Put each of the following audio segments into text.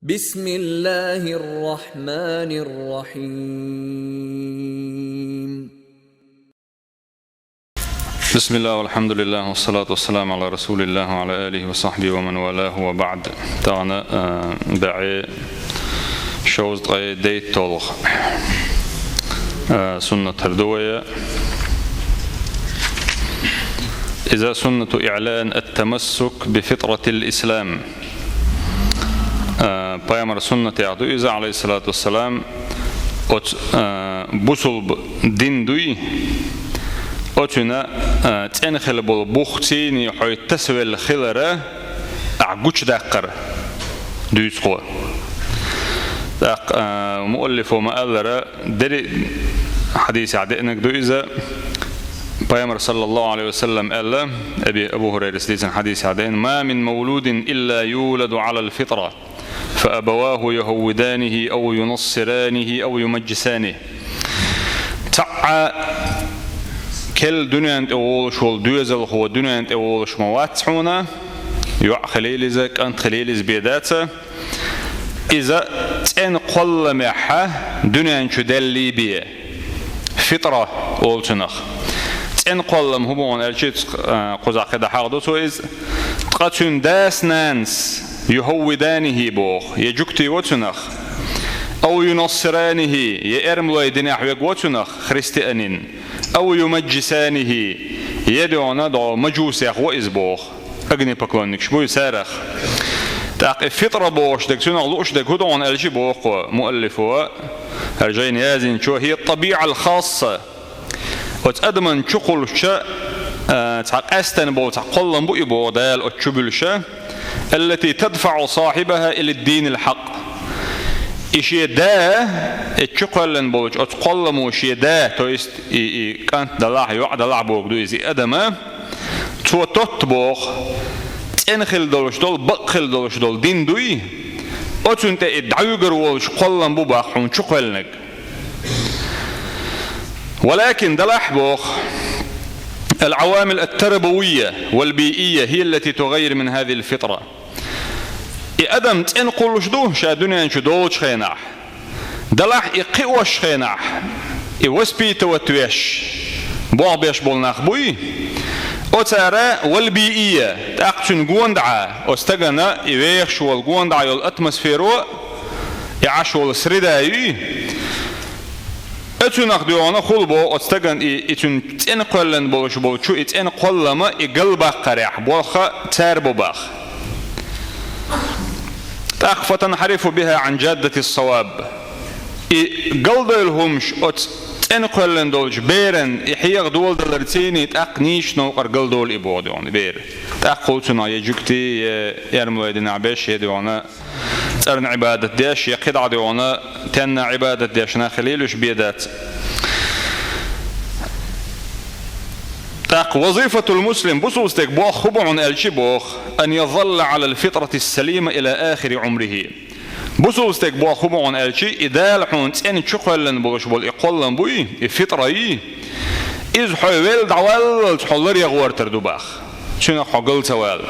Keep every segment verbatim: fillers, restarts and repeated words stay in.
بسم الله الرحمن الرحيم. بسم الله والحمد لله والصلاة والسلام على رسول الله وعلى آله وصحبه ومن والاه وبعد. Тахана, э, баьӀе шовзткъе дейтталгӀа, э, суннат хьарду вай. Иза суннату иӀлан ат-тамассук би фитратил ислам. Э, пайхамар суннатех ду иза, алейхиссалату вассалам, оц-, э, бусулба дин дуй, оцуна, э, цӀена хила болу бух цийний хьой тасавелла хилара ахь гучудаккхар дуьйцу кхо. ТӀаккха, э, муаллифо ма-аллара, дери хьадисехь деанарг ду иза. Пайхамар, саллаллаху алейхи ва саллам, аьлла, Аби, Абу Хурайрас дийцина хьадисехь деана: «Ма мин мавлудин илла юладу алал фитра, фа абаваху юхаввиданихи ав юнассиранихи ав юмаджисаних». Цхьа а керла дуьнен тӀе волуш волу доьзалхо дуьнен тӀе волуш ма вац хьуна, йоӀ хилийла иза, кӀант хилийла иза бен дац, иза цӀена кхолламехь дуьнен чу даьллий бен, фитра олу цунах. ЦӀена кхоллам хӀун бу хьуна аьлча, а, кхузахь кхидӀа хьахадо цо иза. Ткъа цуьнан дас-нанас юхаввиданихи боху, я жуьгтий во цунах, ав юнассиранихи, я эрмалойн динехь верг во цунах, христианин, ав юмаджисанихи, я дуьхьал догӀу мажусех во иза боху. Огнепоклонникаш буй царах. ТӀаккха и фитра бохуш дерг, цунах лууш дерг хӀун ду хьуна аьлча, боху муаллифо, хӀара жайна яздинчо: «Хия ат-табиӀа ал-хасса». Оцу адаман чу кхуллуча, а, цхьа къаьстина болу цхьа кхоллам бу и, боху, Дала оцу чу буьллуша, «аллати тадфаӀу сахьибаха ила ад-динил хьакъ». И шен да, и чу кхоьллина болчу оцу кхолламо шен да, то есть и, и кӀант далахь, йоӀ далахь бохург ду иза, и адама, цо тотту боху, цӀена хила долуш долу, бакъ хила долуш долу дин дуй, оцунна тӀе и дӀавуьгур волуш кхоллам бу боху хьуна чу кхоьллинарг. Валакин далахь боху, ал-Ӏавамил ат-тарбавийя вал-биийя хия аллати тугаййир мин хазихил фитра. И адам цӀена кхуллуш ду ша дуьнен чу долучу хенахь. Далахь и кхиош хенахь, и воспитывать веш, болх беш болу нах буй, оцара вал-биийя, тӀаккха цуьнан гонаха, оцу стагана и вехаш волу гонаха йолу атмосферо, и Ӏаш волу среда юй, оцунах дуьхьал хуьлу боху оцу стагана и, и цуьнан цӀена кхоьллина болуш болчу и цӀена кхоллама и галбаккхарехь болх цара бу боху. ТӀаккха фатанхьарифу биха Ӏан жаддатис-саваб. И галдойла хӀумаш оцу цӀена кхоьллина долчу беран и хьеха доладалар цийний тӀаккха нийсачу новкъара галдолу и боху дуьхьал бер. ТӀаккха хуьлу цунах я жуьгтий, я эрмалойн динехь беш, я дуьхьал цӀарна Ӏибадат деш, я кхидӀа дуьхьал тенна Ӏибадат деш нах хилийла уьш бен дац. ТӀаккха вазифатул муслим, бусулба стеган болх хӀун бу хьуна аьлча, боху, ан язалла Ӏалал фитратис-салима ила ахири Ӏумрихи. Бусулба стеган болх хӀун бу хьуна аьлча, и Дала хьуна цӀена чу кхоьллина болуш болу и кхоллам буй, и фитра ю, иза хьо велла дӀаваллалц хьо ларъян гӀортар ду боху. Цуьнах хьо гал ца вала.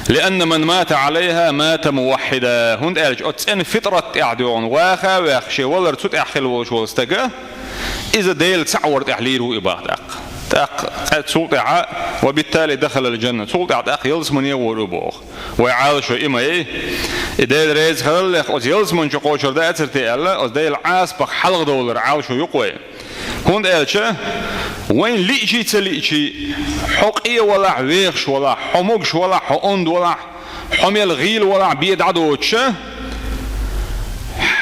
Лианна ман мата Ӏалайха мата муваххьида. ХӀунда аьлча оцу цӀена фитрат тӀехь дуьхьал ваха а ваьхна, шен валар цу тӀехь хилла волуш волу стага, иза Делан цхьаъ вар тӀехь лийр ву и боху тӀаккха. ТӀаккха цул тӀаьхьа, ва биттали дахалал жанна, цул тӀаьхьа тӀаккха ялсамане гӀур ву боху. Вай Ӏалашо и ма яй, и Дела реза хилаллех оцу ялсамани чу кхочур дацара те аьлла, оцу Делан Ӏазапах хьалхадовлар Ӏалашо ю-кх вай. ХӀунда аьлча вайна лиъчий ца лиъчий, хьо къе валахь, вехаш валахь, хьо могуш валахь, хьо онда валахь, хьо мел гӀийла валахь бен дӀадоцуша,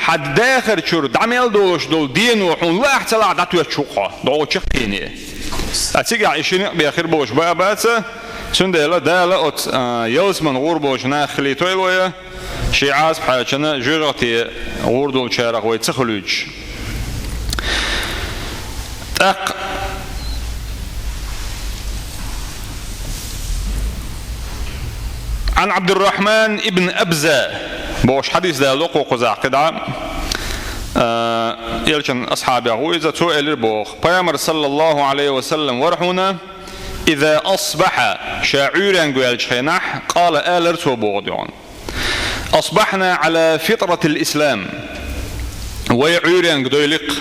хьан дахар чуьра дӀа мел долуш долу дено хьуна лаахь ца лаахь дӀатоьттуш ву-кх хьо, дӀо чекхъене. А цигахь и шина а бен хир болуш бан а бац, цундела Дала оцу, а, ялсамани гӀур болчу нах хилийтойла вай, шен Ӏазап хьаьчна жоьжахате гӀур долчарах вай ца хуьлуьйтуш. ТӀаккха Ӏан Ӏабдуррахьман ибн Абза бохуш хьадис далош ду кхузахь кхидӀа, а, элчан асхьабех ву иза, цо элира боху: Пайхамар, саллаллаху Ӏалайхи ва саллам, вара хьуна, иза асбахьа, ша Ӏуьйренга ваьллачу хенахь, къала, алара цо боху дуьхьал: أصبحنا على فطرة الإسلام. Вай Ӏуьйренга дойлу-кх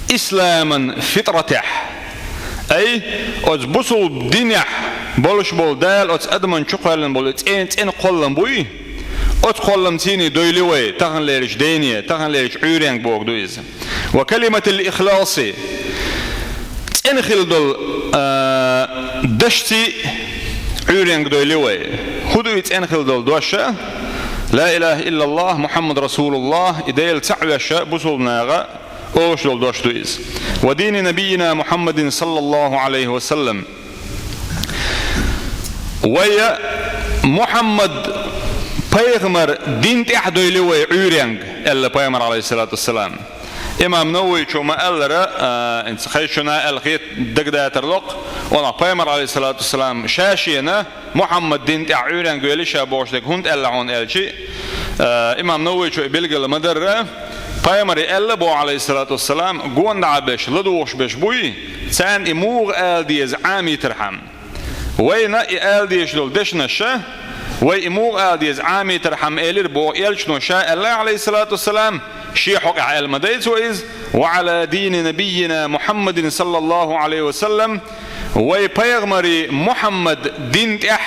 исламан фитӀратехь. Ай, оцу бусулба динехь болуш болу Дала оцу адамна чу кхоьллина болу цӀен-, цӀена кхоллам буй, оцу кхолламций дойлу вай, таханлерчу дене, таханлерчу Ӏуьйренга бохург ду иза. وكلمة الإخلاص, цӀена хила долу, а, дашций Ӏуьйренга дойлу вай. ХӀун ду и цӀена хила долу дош? لا إله إلا الله محمد رسول الله, и Дела цхьаъ веш бусулба наха олуш долу дош ду иза. ودين نبينا محمد صلى الله عليه وسلم. Вай Мухьаммад пайхамар дин тӀехь дойлу вай Ӏуьйренга, аьлла пайхамар, алейхиссалату вассалам. Имам Нававичо ма-аллара, а, хӀинца хезначунна аьлла хета дагадатар локху, ванах пайхамар, алейхиссалату вассалам, ша шена Мухьаммад дин тӀехь Ӏуьйренга вели ша бохуш дерг хӀунда аьлла хьуна аьлчи, а, имам Нававичо и билгала ма-дарра, пайхамаре аьлла боху, алейхиссалату вассалам, гонадӀа беш, ладугӀуш беш буй, царна и муха ала деза Ӏамийтархьама. Вайна и ала дезаш долу дешнаш, вай и муха ала деза Ӏамийтархьама элира боху элчано ша аьлла, алейхиссалату вассалам, шен хьокъехь аьлла ма дай цо иза, وعلى دين نبينا محمد صلى الله عليه وسلم, вай пайхамаре Мухьаммад дин тӀехь,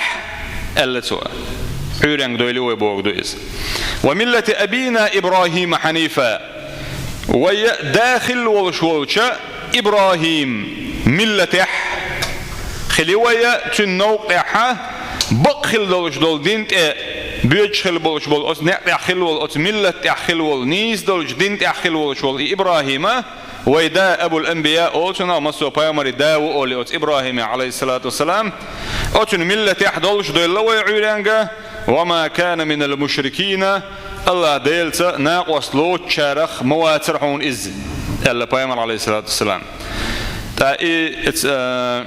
аьлла цо, Ӏуьйренга дойлу вай бохург ду иза. وملة أبينا إبراهيم حنيفا. Вай да хилла волуш волчу ИбрахӀим миллатехь хили вай, цуьнан новкъа тӀехь бакъ хилла долуш долу дин тӀе боьдуш хилла болуш болу, оцу некъ тӀехь хилла волу, оцу миллат тӀехь хилла волу, нийса долчу дин тӀехь хилла волуш волу и ИбрахӀима, вай да Абул-Анбия олу цунах, массо а пайхамарийн да ву олий оцу ИбрахӀиме, алейхиссалату вассалам, оцуьнан миллатехь долуш дойлла вай Ӏуьйренга, وما كان من المشركين, АллахӀ Делаца накъост лоцучарах ма вацара хьуна иза, аьлла пайхамар, алейхиссалату вассалам. ТӀаккха и, эц-, а,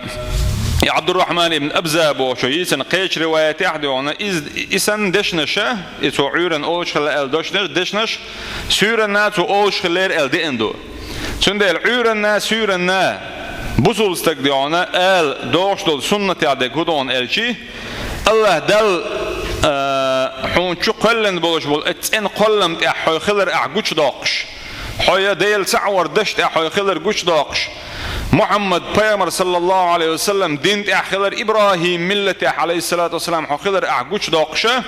и Ӏабдуррахьман ибн Абза бохучо йийцина кхечу риваятехь а дуьйна, иза, и санна дешнаш, и цо Ӏуьйранна олуш хилла аьлла дешнаш, дешнаш, суьйранна цо олуш хиллера аьлла деана ду. Цундела Ӏуьйранна, суьйранна бусулба стаг дуьйна ала догӀуш долу суннатехь дерг хӀун ду аьлчи, АллахӀ Далла, а, хьуна чу кхоьллина болуш болу оцу цӀена кхоллам тӀехь хьо хилар ахь гучудоккхуш, хьо я Дела цхьаъ вар даш тӀехь хьо хилар гучудоккхуш, Мухьаммад пайхамар, саллаллаху Ӏалайхи ва саллам, дин тӀехь хилар, ИбрахӀим миллатехь, Ӏалайхиссалату вассалам, хьо хилар ахь гучудоккхуша,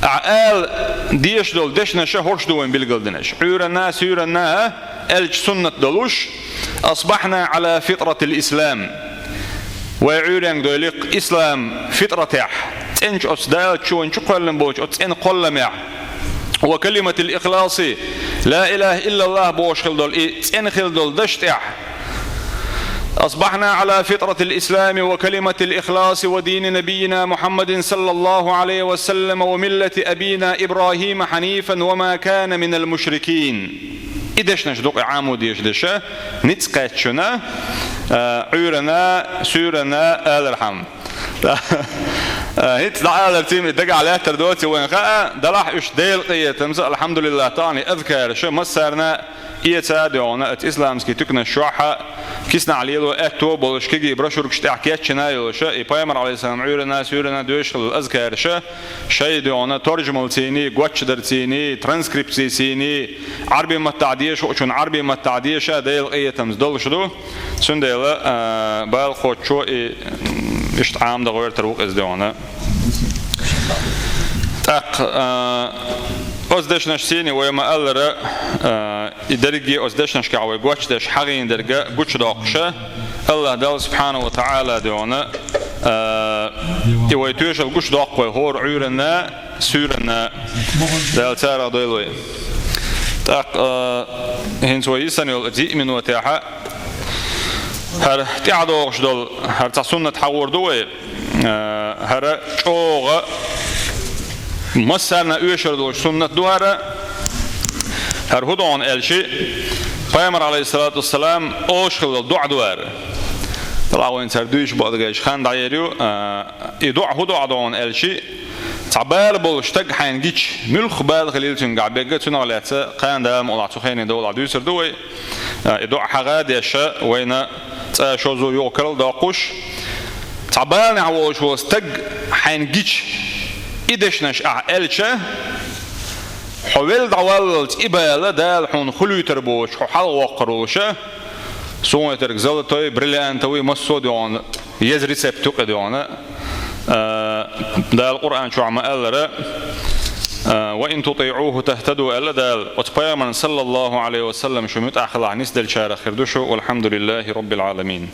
ахь ала дезаш долу дешнаша хӀорш ду вайн билгалдинарш. Ӏуьйранна, суьйранна аьлча суннат долуш, أصبحنا على فطرة الإسلام. Вай Ӏуьйренга дойлу-кх ислам фитратехь, цӀеначу оцу Дала чу вайн чу кхоьллина болчу оцу цӀена кхолламехь. وكلمة الإخلاص, لا إله إلا الله бохуш хила долу и цӀена хила долу даш тӀехь. أصبحنا على فطرة الإسلام وكلمة الإخلاص ودين نبينا محمد صلى الله عليه وسلم وملة أبينا إبراهيم حنيفا وما كان من المشركين. И дешнаш дукъа Ӏамо дезаш деша, ницкъ кхаьччуна, а, Ӏуьйранна, суьйранна алархьама. А, хӀинца дӀаалар цуьнан дагахь лаьттар доций вайн хаьа, делахь уьш Делан къинхетамца, алхьамдулиллахӀ, тахана и азкараша массарна эца а дуьйна, оцу исламский туьканаш чохь а киснахь лело аьтто болуш кегий брошюркаш тӀехь кечйина а йолуша, и пайхамар, Ӏалайхиссалам, Ӏуьйранна, суьйранна доьшуш хилла азкараша, шайн дуьйна торжамалцийний, гочдарцийний, транскрипцийцийний, Ӏарби маттахь деша хӀокхучунна Ӏарби маттахь деша Делан къинхетамца долуш ду. Цундела, а, бала кхоччо и, м, иштта Ӏамадан гӀоьртар ву-кх иза дуьйна. ТӀаккха, а, оцу дешнашцийний вай ма-аллара, а, и дерриге оцу дешнашкахь вай гочдеш хьахийна дерг гучудоккхуша, АллахӀ Далла субхьанаху ва таӀала дуьйна, а, и вай тоьшалла гучудоккху вай хӀора Ӏуьйранна, суьйранна, Дала царах дойла вай. ТӀаккха, а, хӀинца вай йисина йолу оцу йиъ минотехь хӀара тӀаьхьадогӀуш долу, хӀара цхьа суннат хьахор ду вай, а, хӀара чӀогӀа массарна оьшур долуш суннат ду хӀара. ХӀара хӀун ду аьлча, пайхамар, Ӏалайхиссалату вассалам, олуш хилла доӀа ду хӀара. Делахь вайна цара дуьйцуш бакъдерг хан дӀаер ю, а, и доӀа хӀун доӀа ду аьлча, цхьа бала болуш стаг хьайна гича, муьлхха бала хилийла цуьнгахь бегга, цунах лаьцна кхана Дала мукъалахь цу хенан довлахь дуьйцур ду вай. А, и доӀа хьагӀа а деша, вайна цкъа шозза юха карладоккхуш, цхьа баланехь волуш волу стаг хьайна гича, И дешнаш ахь аьлча, хьо велла дӀаваллалц и бала Дала хьуна хуьлуьйтур боцуш, хьо хьалхавоккхур волуш, суна терг золотой, бриллиантовый, массо а доьгӀна, еза рецепт юкъа доьгӀна. А, Дала Къуръан чохь ма-аллара, а, «Ва ин тутиӀуху тахтаду», аьлла Дала, оцу пайхамарна, саллаллаху Ӏалайхи ва саллам, шу муьтӀахь хилахь, нисделлачарах хир ду шу. Валхьамдулиллахи Роббил Ӏаламин.